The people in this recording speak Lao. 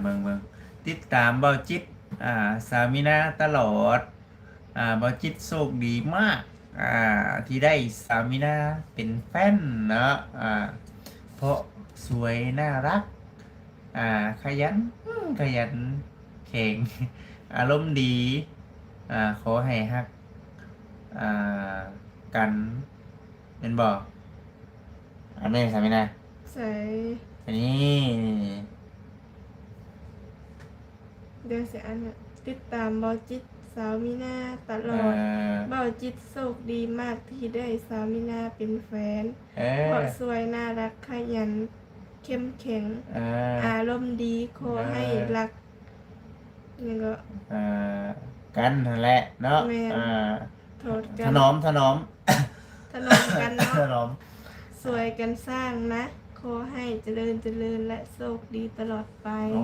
ເບິ່ງໆ ຕິດຕາມເບົາຈິດ ອ່າ ສາວມີນາຕະຫຼອດ. ອ່າ ເບົາຈິດໂຊກດີມາກ ອ່າ ທີ່ໄດ້ສາວມີນາເປັນແຟນເນາະ ອ່າ ເພາະສວຍ ໜ້າຮັກ ອ່າ ຂະຫຍັນ ຂະຫຍັນແຂງ ອາລົມດີ ອ່າ ຂໍໃຫ້ຮັກ ອ່າ ກັນ ແມ່ນບໍ່? ອາ ແມ່ນສາວມີນາ ໃສ ນີ້ ດຽວຊິອ່ານໃຫ້. ຕິດຕາມເບົາຈິດສາວມີນາຕະຫຼອດ. ເອີ ເບົາຈິດໂຊກດີມາກທີ່ໄດ້ສາວມີນາເປັນແຟນ ເອີ ເພາະສວຍ ໜ້າຮັກ ຂະຫຍັນ ເຂັ້ມແຂງ ເອີ ອາລົມດີ ຂໍໃຫ້ ເອີ ຮັກ ຫຍັງກໍ ເອີ ກັນຫັ້ນແຫຼະເນາະ. ແມ່ນ ເອີ ຖອດກັນ ຖະໜອມ ຖະໜອມ ຖະໜອມກັນເນາະ ຖະໜອມ ຊ່ວຍກັນສ້າງນະ. ຂໍໃຫ້ຈະເລີນ ຈະເລີນ ແລະ ໂຊກດີຕະຫຼອດໄປ. ໂອ້